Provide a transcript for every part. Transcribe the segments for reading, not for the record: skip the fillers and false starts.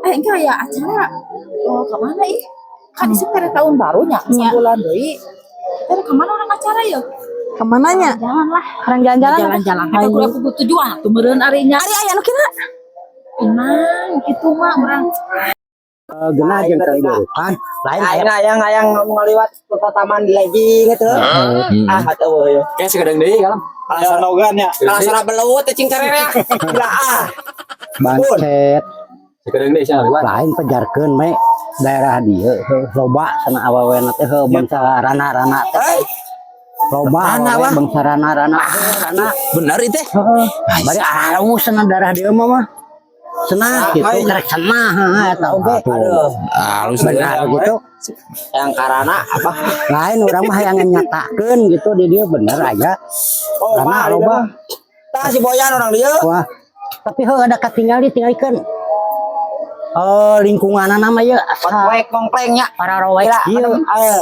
Eh, enggak ya acara. Oh, kemana ih? Kan di sini ada tahun barunya, sebulan deui. Kita kemana urang acara ya? Kemana nya? Jalan lah. Urang jalan-jalan. Jalan-jalan. Kita kudu kudu tujuan tuh meureun ari nya. Ari aya nu kira. Tenang, gitu mah urang. Genah jeung kehidupan lain aya. Aing aya hayang ngaliwat ke taman di lagi gitu. Ah, atau ya. Kayak sekedang deui kalem. Alasan ogan ya. Alasan belut teh cing carere. Gila ah. Bancet. Sekedang deui sia ngaliwat. Lain pejarkeun me daerah dieu heuh, loba sana awewena teh heuh, bangsa rana-rana teh loba. Rana, awewe wah. Bangsa rana-rana heuh, rana. Bener itu. Heeh, bari alus sana daerah dieu mah mah cenah gitu, karek cenah heuh, eta oge. Aduh, Halus. Benar gitu. Yang karana apa? Lain urang mah hayang nyatakeun gitu di dieu bener aja Oh, rana mah loba. Tah si Boyan orang dieu. Wah, tapi heuh ada katingali tinggalikeun. Oh, lingkungan nama ya asa Poek mongklengnya. Para rowek Gila, kieu. ayo.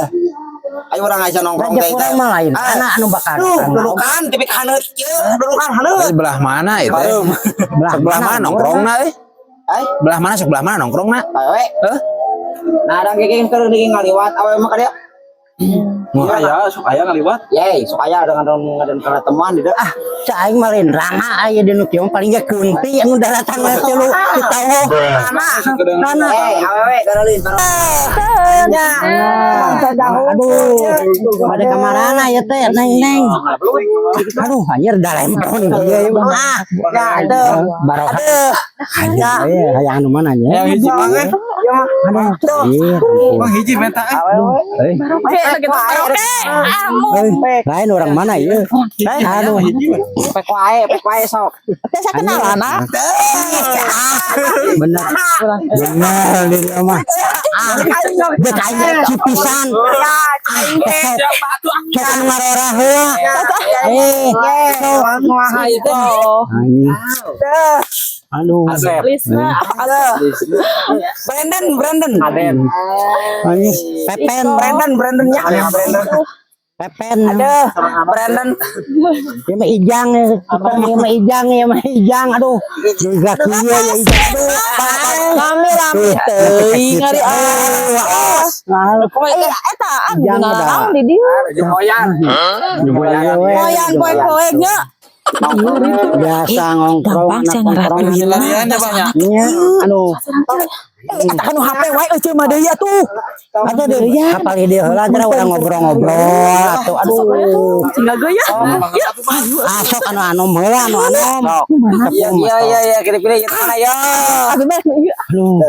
Ayo urang aja nongkrong Raja teh. kurang mah lain. Anak anu bakal. Duh, dudukan tipik haneut kieu, dudukan haneut. Belah mana itu? Belah Sebelah mana nongkrongna eh? Eh, Belah mana, sebelah mana nongkrongna? awewe. Hah? Nah, ada geng keur di ngaliwat awewe mah ka dieu. Wah, aya sok aya ngaliwat. Yey, sok aya dengan dengan teman di dieu. Ah, cak aing mah lain rana aya di nu kieu mah, paling ge kunti anu daratan we tilu ditawo. Rana. Rana. Eh, awewe garalin. Ya. Aduh, pada kamarana ya teh, neng neng. Aduh, anjir da lempon ieu mah. Ah, Ya, aduh. Baroha. Aduh, hayang anu mana nya? Yang hiji mah eh. Aduh, iya. Bang hiji menta eh. Eh, eh, lain orang mana ya? Aduh, Pek wae, pek wae sok. Teh saya kenalan ah. Bener, bener di dia mah. Bek aing cipisan. Sok anu ngarora heula. Eh, sok. Anjing. Aduh. Lisna. Brandon, Brandon. Anjing. Pepen, Brandon, Brandon nya. Brandon. Pepen. Aduh, Brandon. Ya mah ijang ya, ya mah ijang ya mah ijang. Aduh, juga kieu ya ijang. Aduh. Lami-lami teuing ari ah. Nah, Eh, eta Ijang anu udah. naon di dieu? Moyan. we. Moyan poe-poe nya. Biasa ngongkrong. Gampang sih anak ngaratuin. Larian ya, Pak ya. Nya, aduh. Eh, eta kan HP wae eueuh mah deui atuh. Atuh di kapal dia heula geura urang ngobrol-ngobrol atuh. Aduh. Tinggal goyah. Asok anu anom heula, anu anom. Iya, iya, iya, iya, kira-kira gitu mana ya? Abi mah ieu. Aduh.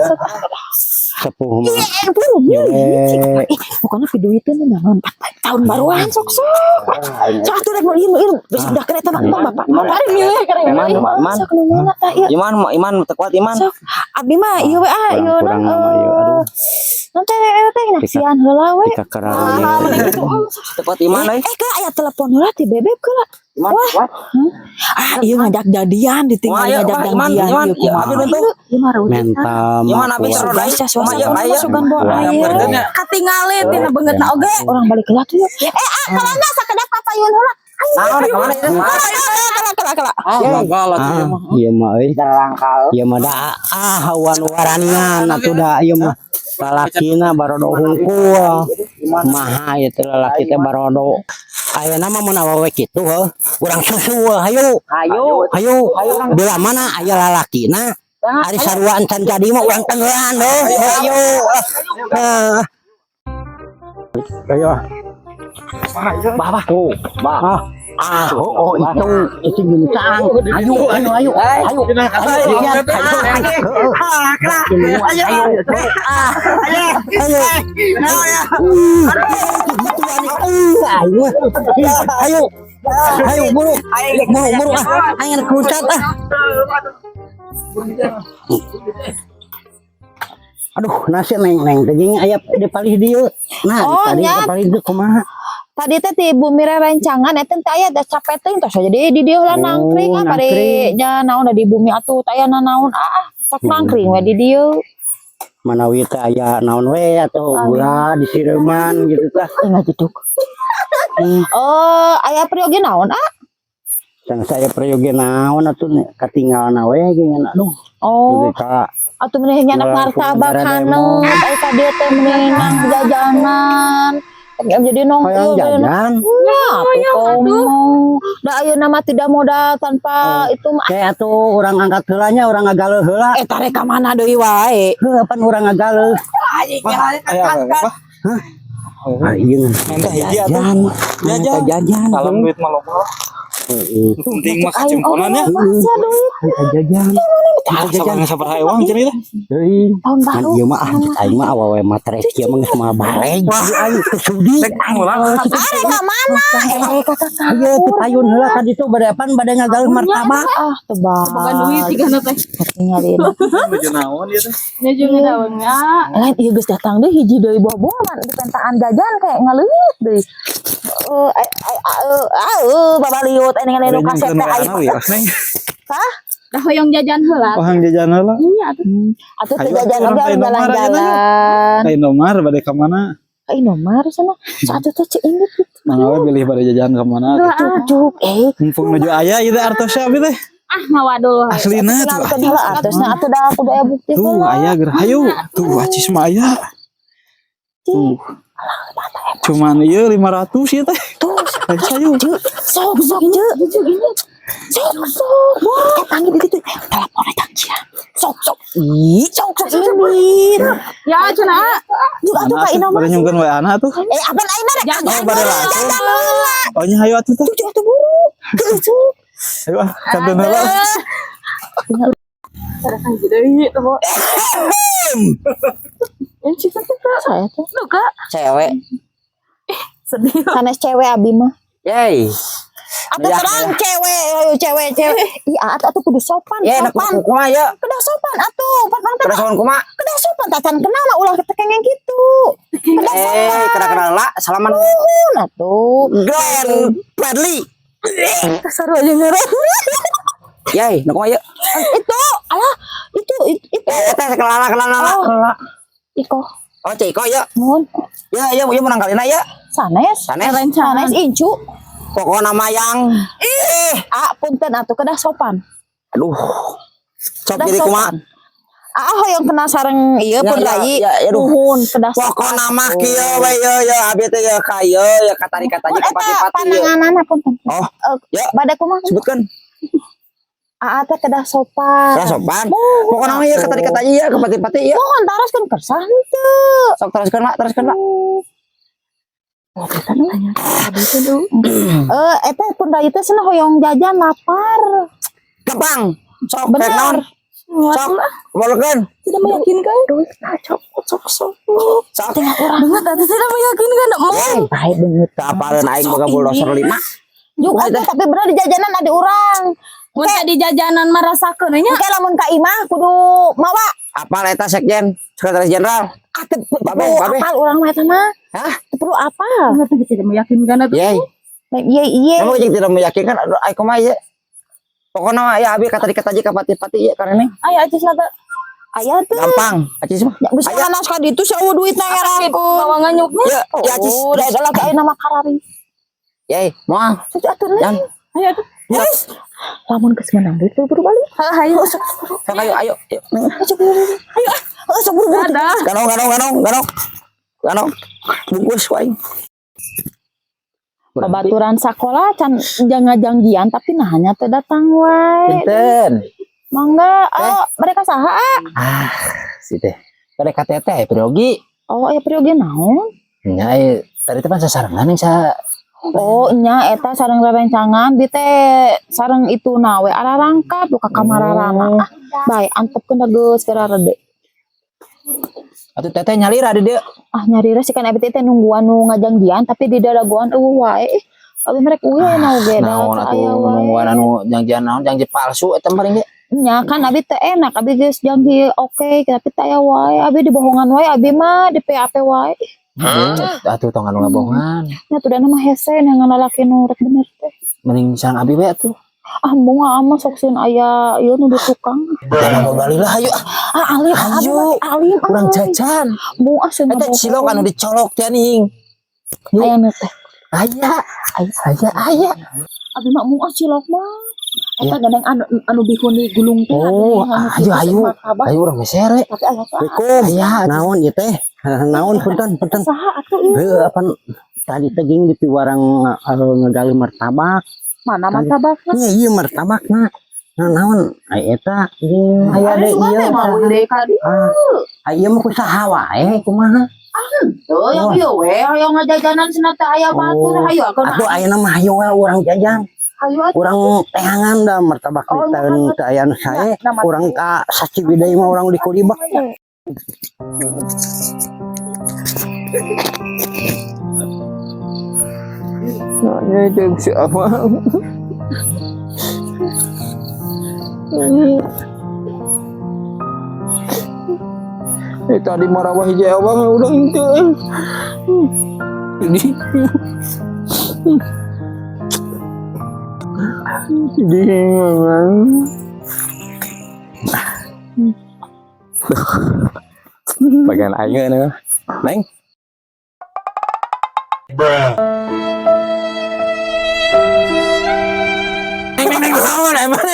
Sepuh mah. Eh, buru buru. Eh, Ih, pokoknya videoin naon tahun baruan sok sok. Sok atuh rek nu ieu nu ieu geus udah kereta mah bapak. Iman. Ari milih karek Iman, Iman. Sok nu mana tah ieu. Iman, Iman, tekuat Iman. Sok abdi mah ieu we ah ieu Kurang-kurang nama ieu, aduh. Nanti teh naksian heula we. Dikakerang. Tekuat Iman euy. Eh, ke aya telepon heula ti bebeb heula. Iman, Wah. kuat. Ah, ieu ngajak jadian ditinggal Wah, iya, ngajak wah, Iman, jadian Iman, ieu iya, kumaha. abi nonton. Ieu mah reuteut. Mental Iman, mah abi kuat. seru Sugan Kumaha, suasana aya. sugan bawa Wah, aya. Katingali tina beungeutna oge. Urang balik heula tuh. Eh, ah, kalana sakedap ka payun heula. Nah, udah kemana itu? Kala kala kala. Manggal atuh Ah, ieu mah. ieu mah euy. Terangkal. Ieu mah da ah hawan waranian atuh da ieu mah lalakina barodo hungkul. Maha ieu teh lalaki teh barodo. Ayeuna mah mun awewe kitu heuh, urang susul hayu. Ayo. Hayu, bila mana aya lalakina ari sarua encan jadi mah urang tenggelan heuh. Hayu. Eh. Ayo. Bah, bah. Tuh. Bah. Ah, ah, oh, oh itu bintang. Ayo, ayo, ayo, ayo, ayo, lihat, ayo, ayo, ayo, ayo, ayo, ayo, ayo, ayo, buru, buru, buru, ah, ayo kelucat ah. Aduh, nasi neng neng teh aya di palih dieu. Nah, Oh, tadi nya. di palih dieu kumaha? Tadi teh ti bumi rencangan eta teh aya da capek teh tos jadi di dieu lah Oh, nangkring ah bari nangkring. nya naon da di bumi atuh teh aya naon ah ah sok nangkring we di dieu. Manawi teh aya naon we atau gula disireuman gitu tah. Eh ngajeduk. Oh, aya peryogi naon ah? Sang saya peryogi naon atuh katinggalna we geuningan aduh. Oh, Dugi ka Atuh meni nyandak Jualan martabak kumaha haneut, ai ka dieu teh meni nang jajanan. Jadi nongkrong. Hoyong jajan. Ya, atuh komo. Da ayeuna mah tidak modal tanpa itu mah. Kayak atuh urang angkat heula nya, urang ngagaleuh heula. Eh, tarek ka mana deui wae. Heuh, pan urang ngagaleuh. Aya apa? Ah, ieu Minta hiji atuh. jajan. Jajan. Minta jajan. Salam duit mah loba lah. Heeh. Penting mah kecemponan ya. Masa duit Minta jajan. Ah, sabar sabar ewang cenah teh. Teuing. tahun Kan baru. ieu mah ah cek aing mah awewe matre kieu mah geus mah bareg. Aing teu sudi. Ulang. Arek ka mana? Eh, kakak Ayo teu payun heula ka ditu bade pan bade ngagaleuh martabak. ah tebak. Bukan duit tiga teh. Nyariin. Baju naon ieu teh? Nya jeung naon nya. Lain ieu geus datang deui hiji deui buah-buahan dipentaan jajan kayak ngaleungit deui. Eh, eh, eh, eh, babaliut ini ngene nu kaset teh aing. Neng. Hah? Dah hoyong jajan heula. Hoyong jajan heula. Iya atuh. Atuh teu Ayo, jajan atuh, oge urang ka Indomaret jalan-jalan. Ka Indomaret bade ka mana? Ka Indomaret sana. Saat itu cek inget gitu. Mangga we bilih bade jajan ka mana. Cuk cuk eh. Mumpung nuju aya ieu teh artosna abi teh. Ah, mawa dulu. Aslina tuh. Kenalkeun heula artosna atuh da kudu aya bukti Tuh heula. aya geura. Hayu. Tuh acis mah aya. Tuh. Cuman ieu 500 ieu teh. Tuh, Ayo hayu. sok sok cek. Sok sok. Eh panggil gitu. Telepon aja. Sok sok. Ih, sok sok ini. Ya cenah. Juga atuh ka Indomaret. Bade nyungkeun we ana tuh. Eh, apa aing rek? Oh, bade langsung. Jajan heula. Oh nya hayu atuh teh. Tuh atuh buru. Tuh, tuh. Ayo ah, kantun heula. Deui tuh. Saya tuh Duka. Cewek. Sedih. sanes cewek abi mah. Yey. Atuh Ya, terang cewek, ayo cewek, cewek. Iya, atuh atuh kudu sopan, Ye, nak sopan. kumaha ya? Kedah sopan atuh, pan pan Kada sopan kumaha? kedah sopan tacan kenal mah ulah tekengeng gitu. Kedah sopan. Eh, kada kenal lah, salaman. Nuhun atuh. Glenn Fredly. Kasar aja ngerok. Yey, nak kumaha ya? Itu, alah, itu. Eh, teh kelala kelala Oh. kelala. Iko, Oh, Ciko ya. nuhun. Ya, ya, ya menang kalina ya. Sanes. Sanes. Sanes incu. Pokokna mah yang Ih, ah punten atuh kedah sopan. aduh. Sok Kedah jadi kumaha? sopan. Ah, hoyong kenal sareng ieu Ya, pun ya, rai. ya, ya, aduh. Nuhun kedah sopan. Pokokna mah kieu we ye ye abi teh ye ka ye ye katari kataji Mun ka eta pati-pati ye. pananganana punten. Oh, Eh, ya. Bade kumaha? Sebutkan. Aa teh kedah sopan. Kedah sopan. Pokokna mah ye katari kataji ye ka pati-pati ye. Mohon taroskeun kersa henteu. Sok teruskeun lah, teruskeun lah. Eh, eta pun rai teh cenah hoyong jajan lapar. Gampang. Sok Bener. rek naon? Sok bolehkeun. Tidak meyakinkan. Duit nah cok sok sok. Sok. Banget atuh tidak meyakinkan. Mau. Yey, Baik banget. kapaleun aing boga bulldozer 5. Juga atuh, tapi bener di jajanan ada urang. Mun tadi jajanan marasakeun nya. Engke lamun ka imah kudu mawa. Apal eta sekjen, sekretaris jenderal. Ah, teu Babe, perlu babe. apal urang mah eta mah. Hah? Teu perlu apal. Tidak meyakinkan atuh. Yey, Iya iya. kamu jeung tidak meyakinkan aduh ai kumaha ye. Pokokna mah ya abi katari kataji ka pati-pati ye karena Aya acis na teh. Aya teh. gampang. Acis mah. Ya bisa Aya. naos ka ditu saueuh duitna ngerakeun. Bawa nganyuknya. Ya, ya acis. Oh, da eta lagi aya nama karari. Yey, moal. Sok atuh Yang. nih. Ayo atuh. Yes. Lamun geus menang duit buru balik. Hayu. Sok ayo ayo. Ayo. Sok buru. Ayo ah. Oh, sok buru-buru. Dadah. Ganong ganong ganong ganong. Ganong. Bungkus ku aing. Babaturan sakola can jangan janjian tapi nah hanya teu datang wae. Punten. Mangga, oh, mereka saha? Ah? Ah, si teh. Pada KTT peryogi. Oh, aya peryogi naon? Nya tadi teh pan sasarengan yang sa Oh, nya eta sareng rerencangan bi teh sareng itu nawe ararangkat buka kamararana. Ah, bae antepkeun da geus geura rede. Atuh teteh nyalira di dieu. Ah, nyarira sih kan abi teh nungguan nu ngajangjian tapi di dadagoan euweuh wae. Ih, abi merek euweuh aya oge da Naon atuh aya wae. nungguan anu janjian naon janji palsu eta mah ge. Nya kan abi teh enak, abi geus janji oke, tapi teh aya wae, abi dibohongan wae, abi mah di PAP wae. Atuh tong anu ngabohongan. Nya tuh dana mah hese neangan lalaki nu rek bener teh. Mending sareng abi we atuh. Ah, moal mah sok sieun aya ieu nu di tukang. Jangan mau balik lah ayo ah. Ah, alim, abi Ayo. mah alim. Kurang ah. jajan. Moal ah sieun Eta cilok anu dicolok teh ning. Aya nu teh. Aya, aya, aya. Abi mah moal cilok mah. Eta gandeng anu anu bihuni gulung teh. Oh, anu ayo ayo. Martabak. Ayo urang meser we. Tapi aya teh. Assalamualaikum. Aya. Naon ieu teh? Naon, punten, punten. Saha atuh ieu? Heuh, apa tadi teh ging di piwarang ngegali martabak. Mana martabakna? Nya ieu martabakna. Nah, naon? Ai eta jeung aya Ada deui sugan ieu. teh mah deui ka dieu. Ah, ai ieu mah ku saha wae kumaha? Tuh, yang ieu we hayang ngajajanan cenah teh aya batur Oh. hayu akeun. Atuh ayeuna mah hayu we urang jajan. Hayu atuh. Urang tehangan da martabak di Oh, tahun teu aya nu sae. Nah, nah, Urang ka Saciwidey mah urang di kulibak. Nanya jeung si Abang. Eh, tadi marah hiji abang udah itu. Ini. Ini. Bagian aing nih. Neng. Neng, neng, neng, naon, emang?